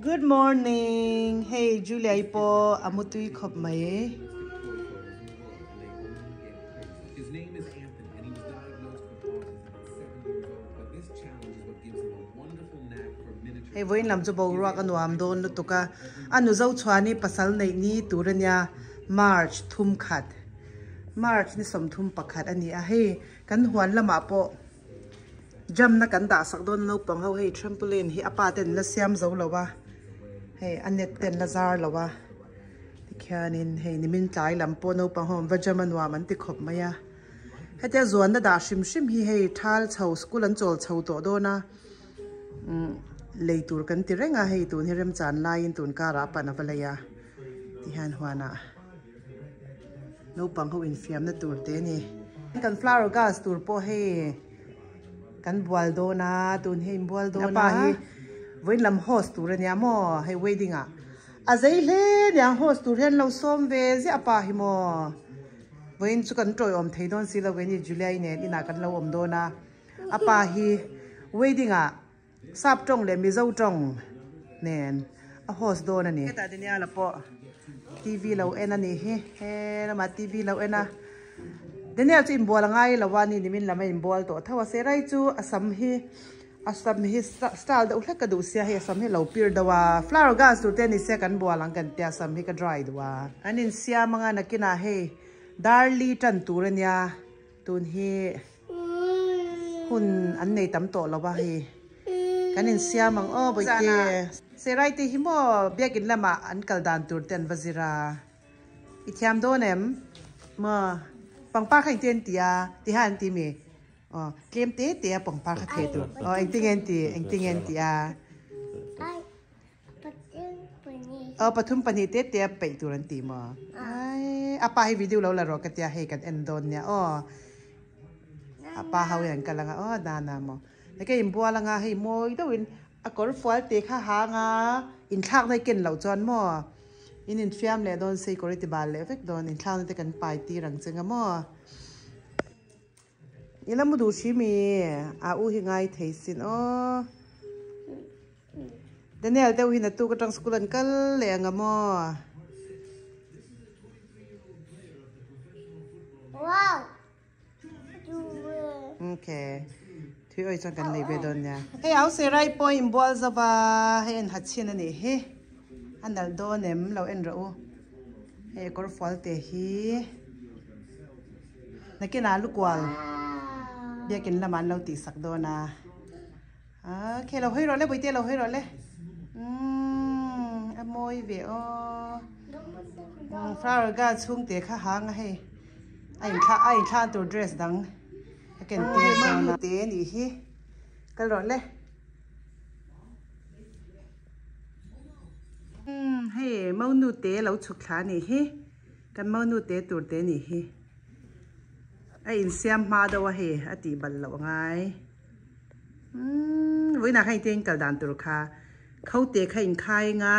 Good morning hei Julia i pawh a mutui khawp mai. Hei vawiin lam chu boruak a nuam dawn lutuk a, a nu zo chhuan hi pasal neih ni tur a nia March thum khat March ni sawmthum pakhat a ni a hei kan huan lamah pawh jump na kan dah sak dawn naupang ho hei trampoline hi a pa ten la siam zo lo a hei a net ten la zar lo a tikhianin hei nimin tlai lam pawh naupang ho an va jump a nuam an ti khawp mai a hetia zuan na dah hrim hrim hi hei thal chho school an chawl chho tawh dawn a umm lei tur kan ti reng a hei tun hi remchan laiin tun karah a pan a va lei a tihian huanah. Naupang ho infiamna tur te a ni. Kan flower gas tur pawh hei kan bual dawn a tun hi inbual dawn a. A pa hi vawiin lam host tur a nia maw hei wedding ah a zei hle aniang host tur hian lo sawm ve ziah a pa hi maw. Vawiin chu kan tawiawm thei dawn si lo keini Julia-i nen inah kan lo awm dawn a. A pa hi wedding ah Sap tawng leh Mizo tawng nen a host dawn a ni. Hetah Daniel-a pawh TV lo en a nih hi, he lamah TV lo en a. Daniel chu inbual a ngai lo a, ni nimin lam a inbual tawh tho a, Serai chu a sam hi a sam hi style deuh hlek ka duh sia hei a sam hi lo pir deuh a, flower gas tur te a ni sia kan bual ang kan tia sam hi ka dry duh a. An insiam anga nakinah hei darli tan tur a nia tun hi. Hun an nei tam tawh lo a hei kan insiam ang aw bawihte. Serai te hi maw biakin lamah an kal dan tur te an va zir a, i thiam dawn em? Maw pangpar kha engtin an ti a ti ha an ti mi? Aw tlem te te a pangpar kha thei tur aw engtin nge an ti engtin nge an ti a? Aw pathum pahnih te te a peih tur an ti maw? Ai a pa hi video lo la rawh ka tia hei kan en dawn nia aw a pa ho hi an kal anga aw nana maw hei inbual anga hei mawi deuhin a kawr fual te kha hang a inthlak na hi ken loh chuan maw in infiam leh dawn se kawr i ti bal leh vek dawn inthlak na te kan pai tir ang che nga maw. I la mu duh hrim i a u hi ngai thei sin aw. Daniel deuh hi naktuk atang school an kal leh ang a maw. Wow. Okay. Thui oi chuan kan lei ve dawn nia. Hei au serai pawh inbual zova hei an ha chhin a nih hi. A nalh dawn em lo en rawh u. Hei kawr fual te hi. Nakinah lu kual biakin lamah an lo tihsak dawn a. Okay, lo hawi rawh le Bawihte lo hawi rawh le. Umm a mawi ve aw. Flower girl chhungte kha hang a hei. A inthla a inthla tur dress dang a ken tir dawn a. Te nih hi. Kal rawh le. Umm hei monu te lo chhuk thla nih hi. Kan monu te tur te nih hi. A insiam hma deuh a hei a tih balh loh angai. Umm vawiinah khan engtin kal dan tur kha kho te kha inkhai anga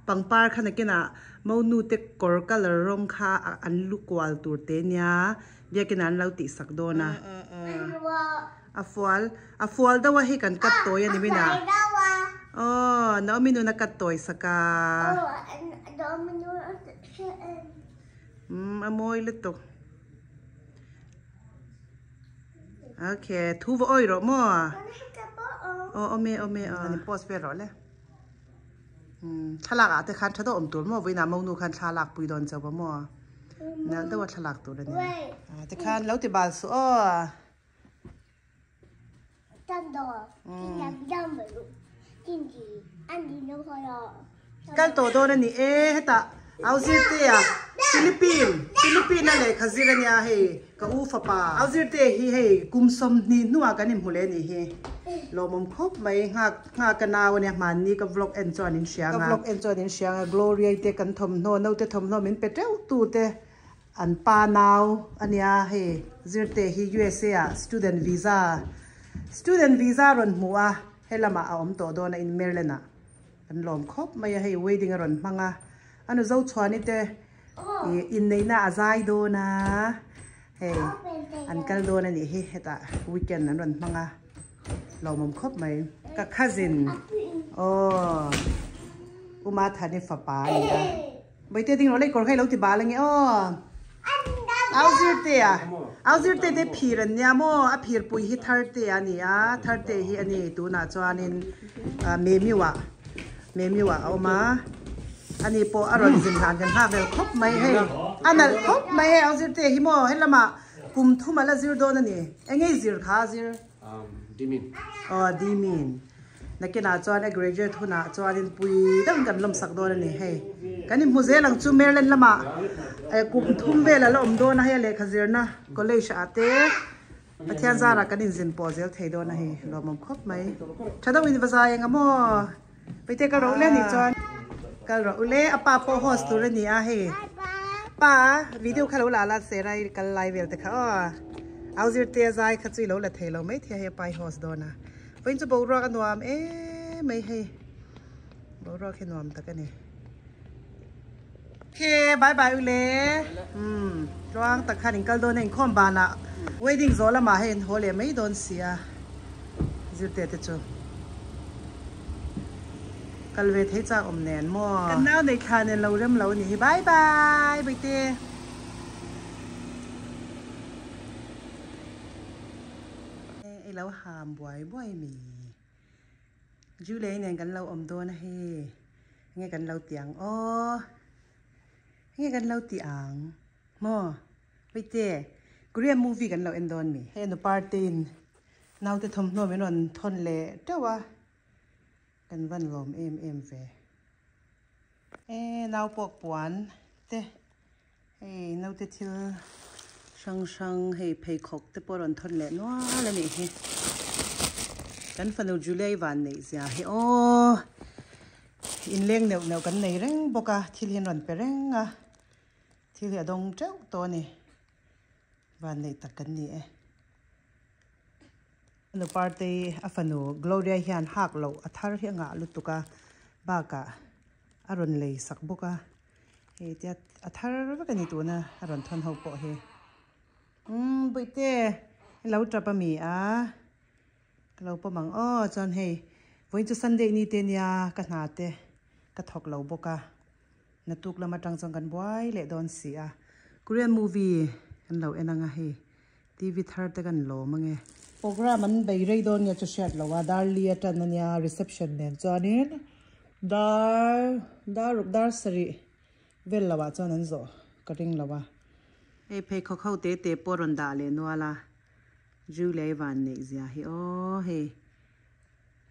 pangpar kha nakinah monu te kawr colour rawng kha an lu kual tur te nia biakin an lo tihsak dawn a. A fual a fual deuh a hei kan cut tawi a ni min a. Aw Naomi nun a cut tawi sak a. Umm a mawi lutuk. Okay, thu va awi rawh maw? Aw awm e awm e aw. An post vel rawh le. Umm thlalak ah te khan tha deuh awm tur maw vawiinah monu khan thla lak pui dawn chauh va maw? Nalh deuha thlalak tur a nia. Tikhan lo ti bal suh aw. Kal tawh dawn a ni e hetah au zirtea Philippine Philippine a lehkha zir a nia hei ka u fapa au zirtea hi hei kum sawmhnih hnuah kan inhmu leh a nih hi lawmawm khawp mai nghak nghak ka nau a nia hmanni ka vlog en chuan in hria ang a ka vlog en chuan in hria ang a Gloria te kan thawmhnaw naute thawmhnaw min pe teuh tu te An pa nau a nia hei Zirte hi USA ah student visa student visa rawn hmu a helamah a awm tawh dawn a in Maryland ah kan lawm khawp mai a hei wedding a rawn hmang a a nu Zochhuani te ih inneihna a zai dawn a hei an kal dawn a nih hi hetah weekend an rawn hmang a lawmawm khawp mai ka cousin aw. Uma Thani fapa a ni a. Bawihte ding rawh le i kawr kha i lo ti bal ange aw. Au zirte a, au zirte te phir an nia maw? A phir pui hi Tharte a ni a, Tharte hi a ni tunah chuanin Memiu ah, Memiu ah a awm a, ani pawh a rawn zin hlan kan nghak rel khawp mai hei, a nalh khawp mai hei au zirte hi maw helamah kum thum a la zir dawn a ni, eng nge i zir kha a zir? Dimin. Aw Dimin. Nakinah chuan a graduate hunah chuanin pui deuhin kan lawmsak dawn a ni hei. Kan inhmu zel ang chu Maryland lamah kum thum vel a la awm dawn a hei a lehkha zirna college ah te Pathian zarah kan inzin pawh zel thei dawn a hei lawmawm khawp mai. Tha deuh in va zai eng a maw? Paite kal rawh ule nih chuan kal rawh ule a pa pawh host tur a ni a hei. Pa video kha lo la la sera i kal lai vel te kha aw. Au zirte a zai kha chu i lo la thei lo maithei a hei a pa i host dawn a. Vawiin chu boruak a nuam em mai hei boruak hi nuam tak a ni ok bye bye ule umm tluang tak khan in kal dawn a inkhawm banah wedding zawh lamah hei an haw leh mai dawn si a zirte te chu kal ve thei chak awm nen maw kan nau neih thla nen lo rem lo a ni hi bye bye bawihte. I lo ham buai buai mi. Julie nen kan lo awm dawn a hei. Nge kan lo ti ang aw. Nge kan lo ti ang. Maw. Wait Korean movie kan lo en dawn mi. Hei nu party in naute thawmhnaw min rawn thawn leh teuh a. Kan van lawm em em ve. E nau pawh puan te. Hei naute thil hrang hrang hei pheikhawk te pawh a rawn thawn leh nual a nih hi. Kan fanu Julia-i van neih zia hi aw inleng neuh neuh kan nei reng bawk a thil hi an rawn pe reng a thil hi a dawng teuh tawh a ni van neih tak kan ni e. Nu Partei a fanu Gloria hian hak loh a thar hi a ngah lutuk a bakah a rawn lei sak bawk a. Hei tia a thar vek a ni tuna a rawn thawn ho pawh hi. Umm Bawihte i lo tap a mi a ka lo pawm ang aw chuan hei vawiin chu Sunday ni te nia ka hna te ka thawk lo bawk a naktuk lam atang chuan kan buai leh dawn si a Korean movie kan lo en ang a hei TV thar te kan lawm ang e. Program an bei rei dawn nge chu hriat lo a dar li atan a nia reception nen chuanin dar dar ruk dar sarih vel lo ah chuan an zawh ka ring lo a. Hei pheikhawk ho te te pawh rawn dah leh nual a Julie van neih zia hi aw hei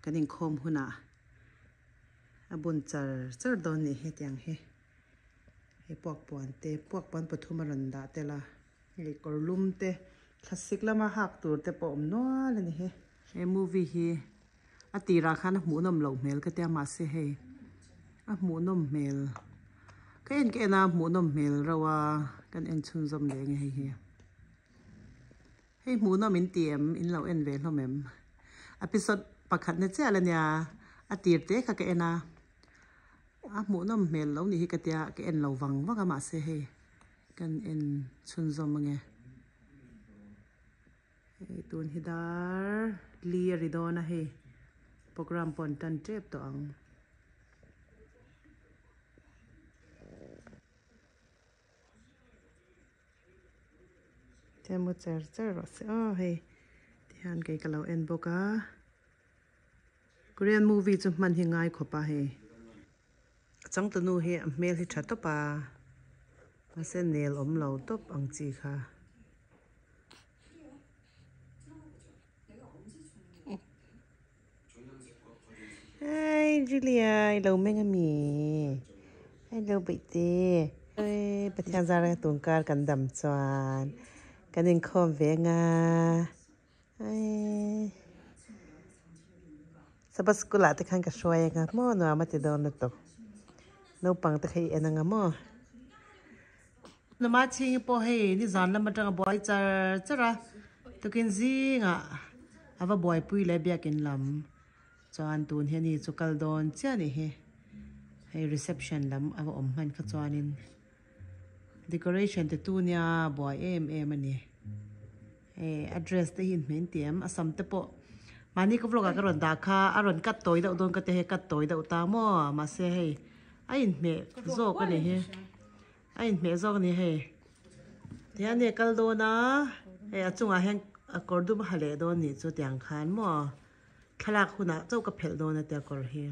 kan inkhawm hunah a bun char char dawn nih hetiang hi hei puak puan te puak puan pathum a rawn dah tel a. Hei kawr lum te thlasik lama hak tur te pawh awm nual a ni hi. He movie hi a tirah khan a hmuhnawm loh hmel ka tia mahse hei a hmuhnawm hmel ka en ka en a hmuhnawm hmel reuh a kan en chhunzawm leh nge hei hi. Hei hmuhnawm in ti em in lo en ve hlawm em episode pakhat na chiah la nia a tir te kha ka en a a hmuhnawm hmel lo ni hi ka tia ka en lo vang vang a mahse hei. Kan en chhunzawm ange. Hei tun hi dar li a ri dawn a hei program pawh an tan tep tawh ang. Te mu cher cher rawh se aw hei tihian kei ka lo en bawk a. Korean movie chu hman hi ngai khawp a hei. A changtunu hi a hmel hi tha tawp a mahse nel awm lo tawp ang chi kha. Hi Julia i lo meng ami hello baihte Pathian zara tun kar kan dam chuan kan inkhawm ve anga. Sabbath school ah te khan ka hruai anga maw nuam a ti dawn lutuk naupang te kha i en anga maw. Numa chhing hi pawh hei nizan lam atanga buai char char a tukin zingah a va buaipui leh biakin lam chuan tun hi ani chu kal dawn chiah a nih hi hei reception lam a va awm hman kha chuanin. Decoration te tu nia buai em em a ni. Hei a dress te hi in hmeh inti em a sam te pawh mahni ka vlog ah ka rawn dah kha a rawn cut tawi deuh dawn ka ti hei cut tawi deuh ta maw mahse hei. A inhmeh zawk a ni hi a inhmeh zawk a ni hei tihian hei a kal dawn a hei a chungah hian a kawr dum a ha leh dawn nih chu tiang khan maw thlalak hunah chauh ka phelh dawn a tia kawr hi.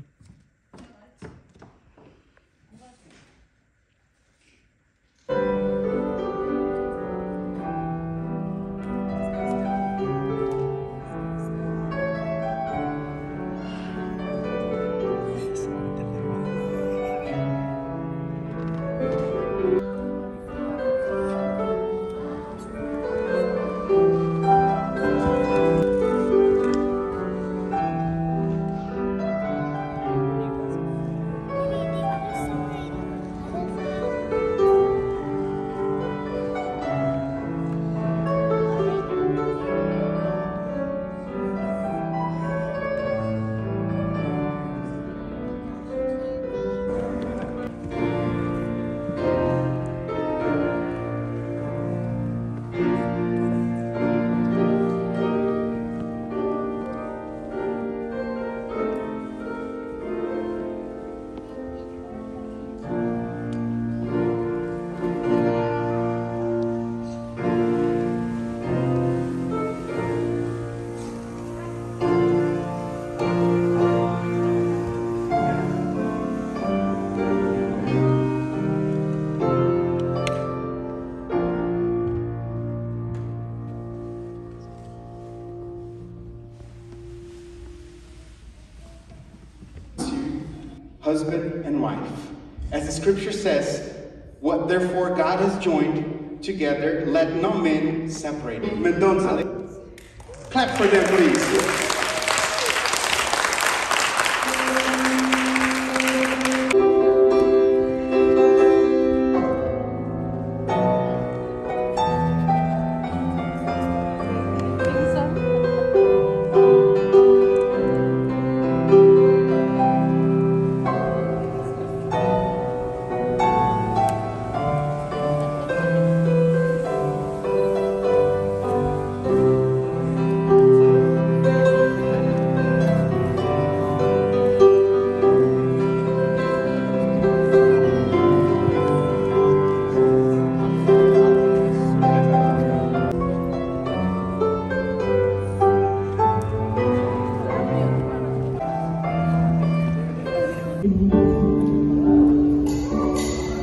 Husband and wife. As the scripture says, What therefore God has joined together, let no man separate. Mendonça. Clap for them, please.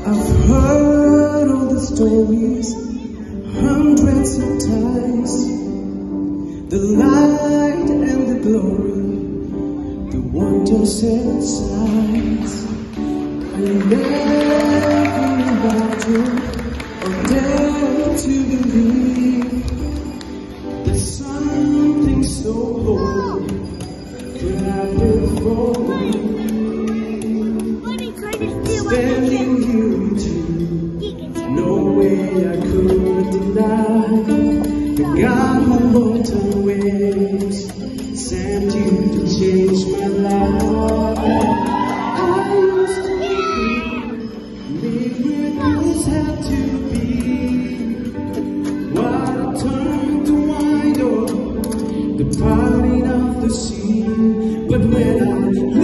I've heard all the stories hundreds of times. The light and the glory, the wonders and signs. I never imagined or dared to believe that something so holy could happen for me. Standing here with you, no way I could deny the God who walked on waves sent you to change my life. I used to think miracles had to be what a turn to wind up the parting of the sea. But when I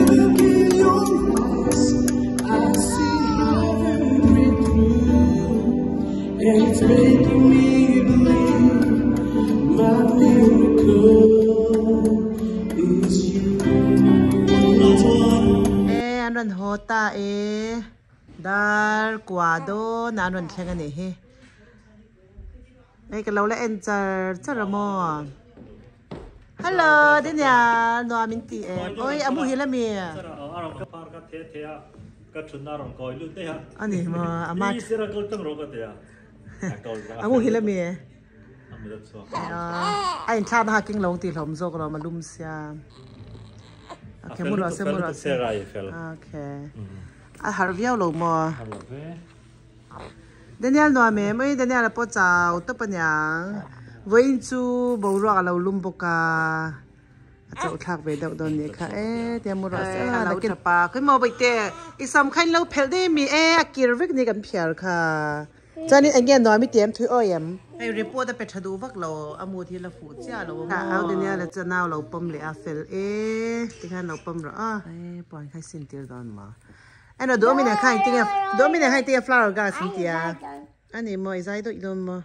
look in your eyes, I see heaven break through, and it's making me believe my miracle is you. E an rawn haw ta e dar kua dawn a an rawn thleng a nih hi hei ka lo la en char char a maw hello Daniel nuam in ti em oi a muhil a mi a ni maw a ma a muhil a mi a inthlak na kha king lo ang tih hlawm zawk alawm a lum sia okay mu rawh se mu rawh se okay a harh viau lo maw. Daniel nuam em oi Daniel a pawh chau tawp aniang vawiin chu boruak a lo lum bawk a a chauh thlak ve deuh dawn nih kha e tia mu rawh se a lo tha pa khawi maw bawihte i sam kha in lo phelh daih ami e a kir vek ni kan phiar kha chuanin eng nge nuam i ti em thui awi em hei report a pe tha duh vak lo a mut hi la fuh chiah lo a maw Daniel a chu nau lo pawm leh a fel e tikhan lo pawm rawh a e puan kha i sin tir dawn maw. Ano duamina kha engtinge duamina kha engtinge flower gas an tia ani maw i zai dawih dawn maw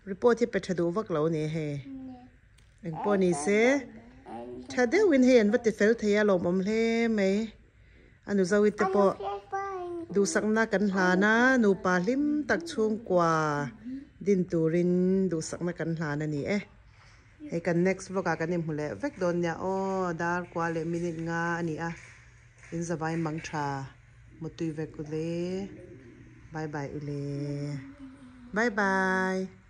report hi pe tha duh vak lo a ni hei eng pawh ni se tha deuhin hei an va ti fel thei a lawmawm hle mai a nu zoite pawh duhsakna kan hlan a nupa hlim tak chhungkua din turin duhsakna kan hlan a ni e. Hei kan next vlog ah kan inhmu leh vek dawn nia aw dar kua leh minute nga a ni a in zavai mang tha mutui vek ule bye bye ule bye bye.